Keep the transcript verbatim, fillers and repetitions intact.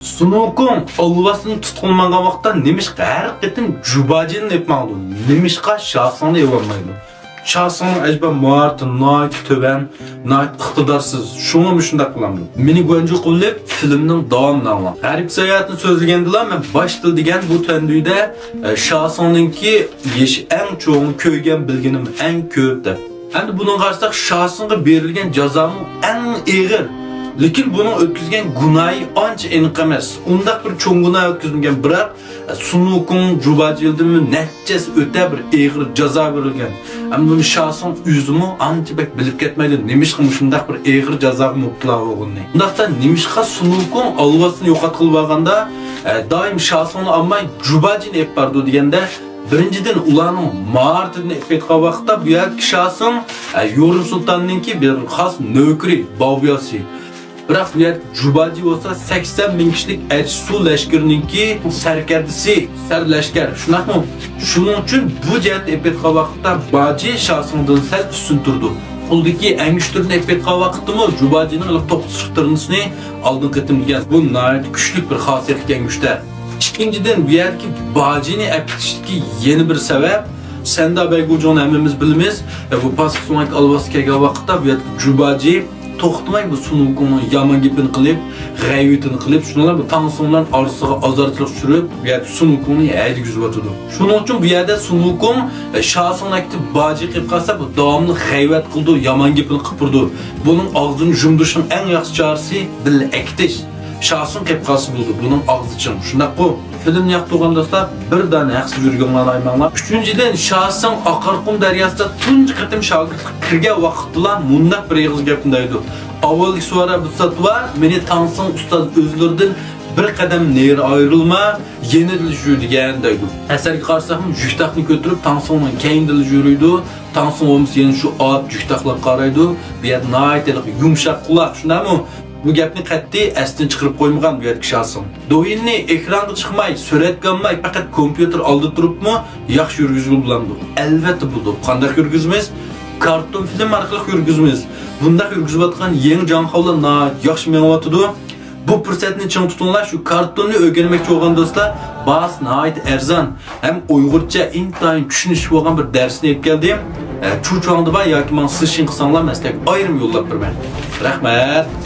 سۇنۇكۇڭ ئالۋاستىنى تۇتقىلى ماڭغان ۋاقىتتا نېمىشقا ھەر قېتىم جۇباجىنى ئېلىپ ماڭىدۇ؟ نېمىشقا شاسىڭنى ئېلىۋالمايدۇ؟ شاسىڭنىڭ ئەجەبا ماھارىتى ناھايىتى تۆۋەن، ناھايىتى ئىقتىدارسىز. شۇڭا مۇشۇنداق قىلامدۇ. مېنى گۇەنجۇ قىلىپ، فىلىمنىڭ داۋامىنى ئاڭلاڭ. غەربىي ساياھەتنى سۆزلىگەندىلا، مەن باشتا دېگەن بۇ تەندۈيدە، ئە، شاسىڭنىڭكى يېشى ئەڭ چوڭ، كۆرگەن بىلگىنىم ئەڭ كۆپ دەپ. ئەمدى بۇنىڭغا قارىساق، شاسىڭغا بېرىلگەن جازامۇ ئەڭ ئېغىر. لېكىن بۇنىڭ ئۆتكۈزگەن گۇناھى ئانچە ئېنىق ئەمەس. ئۇنداق بىر چوڭ گۇناھ ئۆتكۈزمىگەن، بىراق سۇنۇكۇڭ جۇباجىلدىنمۇ نەچچە ھەسسە ئۆتە بىر ئېغىر جازا بېرىلگەن. ئەمدى بۇنى شاسىڭ ئۆزىمۇ ئانچە بەك بىلىپ كەتمەيدۇ، نېمىشقا مۇشۇنداق بىر ئېغىر جازاغا مۇپتىلا بولغىنىنى. ئۇنداقتا نېمىشقا سۇنۇكۇڭ ئالۋاستىنى يوقاتقىلى بارغاندا، ئە، دائىم شاسىڭنى ئالماي جۇباجىنى ئېلىپ بارىدۇ دېگەندە، بىرىنچىدىن، ئۇلارنىڭ ماھارىتىدىن ئېلىپ ئېيتقان ۋاقىتتا، بۇ يەردىكى شاسىڭ، ئە، يورۇم سۇلتاننىڭكى بىر خاس نۆكىرى، باۋياسى. بىراق بۇ يەردىكى جۇباجى بولسا سەكسەن مىڭ كىشىلىك ئەرش سۇ لەشكىرىنىڭكى سەركەردىسى، سەرلەشكەر، شۇنداقمۇ؟ شۇنىڭ ئۈچۈن بۇ جەھەتتە ئېلىپ ئېيتقان ۋاقىتتا باجى شاسىڭدىن سەل ئۈستۈن تۇرىدۇ. قولىدىكى ئەڭگۈشتىرىنى ئېلىپ ئېيتقان ۋاقىتتىمۇ جۇباجىنىڭ توختىتىشلىق تىرنىسىنى ئالدىنقى قېتىم دېگەن. بۇ ناھايىتى كۈچلۈك بىر خاسىيەتلىك ئەڭگۈشتەر. ئىككىنچىدىن، بۇ يەردىكى باجىنى ئەپكېتىشتىكى يەنە بىر سەۋەب، سەندا بەيگۇجۇڭنى ھەممىمىز بىلىمىز. ئە، بۇ پاسىق سۆڭەك ئالۋاستى كەلگەن ۋاقىتتا بۇ يەردىكى جۇباجى توختىماي بۇ سۇنۇكۇڭنىڭ يامان گېپىنى قىلىپ، غەيۋىتىنى قىلىپ، شۇنىڭ بىلەن بۇ تاڭسىڭ بىلەن ئارىسىغا ئازارچىلىق چۈشۈرۈپ، بۇ يەردە سۇنۇكۇڭنى ھەيدىگۈزۈۋاتىدۇ. شۇنىڭ ئۈچۈن بۇ يەردە سۇنۇكۇڭ، ئە، شاسىڭنى ئەكېتىپ باجى قىلىپ قالسا، بۇ داۋاملىق غەيۋەت قىلىدۇ، يامان گېپىنى قىلىپ بېرىدۇ. بۇنىڭ ئاغزىنى يۇمدۇرۇشنىڭ ئەڭ ياخشى چارىسى بىللە ئەكېتىش. شاسىڭ قېپ قالسا بولىدۇ، بۇنىڭ ئاغزى چىڭ. شۇنداققۇ؟ فىلىمنى ياقتۇرغان دوستلار، بىر دانە ھەقسىز يۈرىكىڭلارنى ئايىماڭلار. ئۈچىنچىدىن، شاسىڭ ئاقارقۇم دەرياسىدا تۇنجى قېتىم شاگىرتلىققا كىرگەن ۋاقىتتىلا مۇنداق بىر ئېغىز گەپنى دەيدۇ. ئاۋۋالقى سۇۋارا بۇتساتۋا مېنى تاڭسىڭ ئۇستاز ئۆزلىرىدىن بىر قەدەم نېرى ئايرىلما، يېنىدىلا يۈر دېگەن دەيدۇ. ئەسەرگە قارىساقمۇ، جۈكتاقنى كۆتۈرۈپ تاڭسىڭنىڭ كەينىدىلا يۈرىدۇ. تاڭسىڭ بولمىسا يەنە شۇ ئات جۈكتاقلاپ قارايدۇ. بۇ يەردە ناھايىتى يۇمشاق قۇلاق، شۇنداقمۇ؟ بۇ گەپنى قەتئىي ئەستىن چىقىرىپ قويمىغان بۇ يەردىكى شاسىڭ. دويىننى ئېكرانغا چىقماي، سۈرەتكە ئالماي، پەقەت كومپيۇتېر ئالدىدا تۇرۇپمۇ ياخشى يۈرگۈزگىلى بولامدۇ؟ ئەلۋەتتە بولىدۇ. قانداق يۈرگۈزىمىز؟ كارتون فىلىم ئارقىلىق يۈرگۈزىمىز. بۇنداق يۈرگۈزۈۋاتقان يېڭى جاڭخۇالار ناھايىتى ياخشى مېڭىۋاتىدۇ. بۇ پۇرسەتنى چىڭ تۇتۇڭلار، شۇ كارتوننى ئۆگەنمەكچى بولغان دوستلار، باھاسى ناھايىتى ئەرزان ھەم ئۇيغۇرچە ئىنتايىن چۈشىنىشلىك بولغان بىر دەرسنى ئېلىپ كەلدىم. ئە، چۇچۇاڭدا بار ياكى ماڭا سىشىن قىلساڭلار، مەن سىلەرگە ئايرىم يوللاپ بېرىمەن. رەھمەت.